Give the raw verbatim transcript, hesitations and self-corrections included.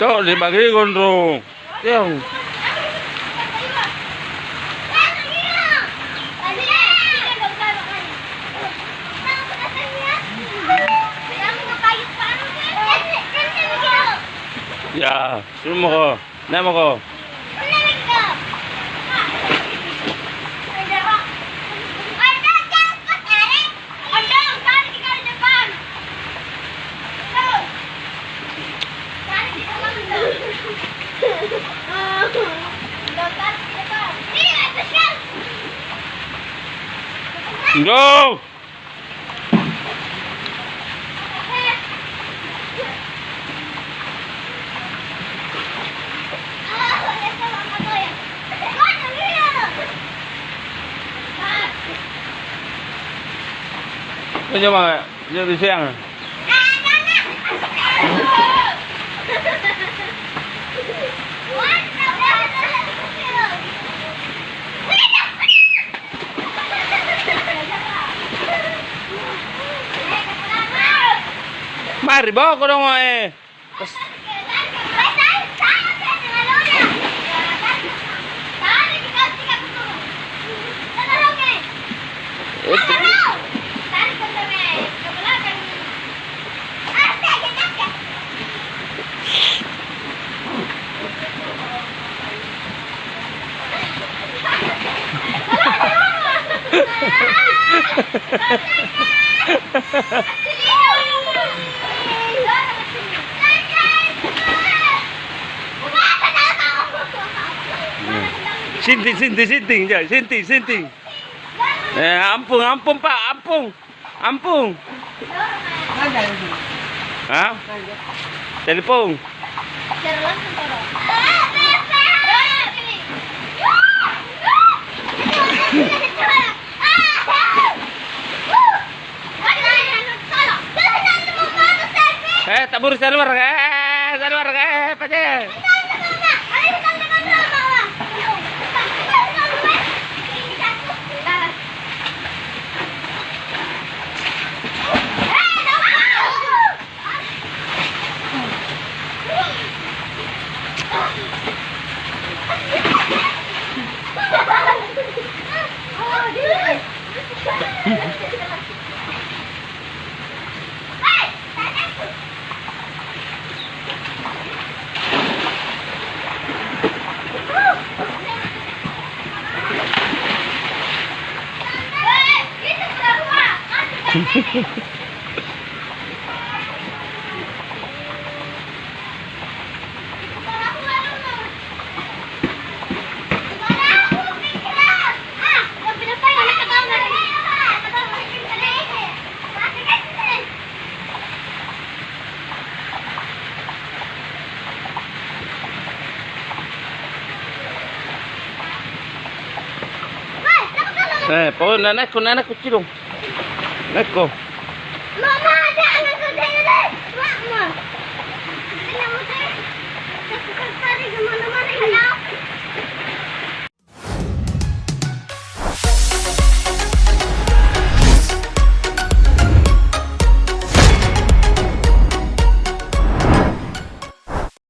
Oh, di bagi gondrong. Yang. Ya, semua ko. Nama ko? Go! Ini coba, ini di siang. Mari, bawa kodong, eh. Sinting, sinting, sinting, sinting, sinting. Eh, ampung, ampung, Pak, ampung. Ampung. Ha? Telepon. Eh, tabur keluar, eh, keluar, eh, pace. Eh, pokoknya naik ko, naik ko, Cidong. Naik ko.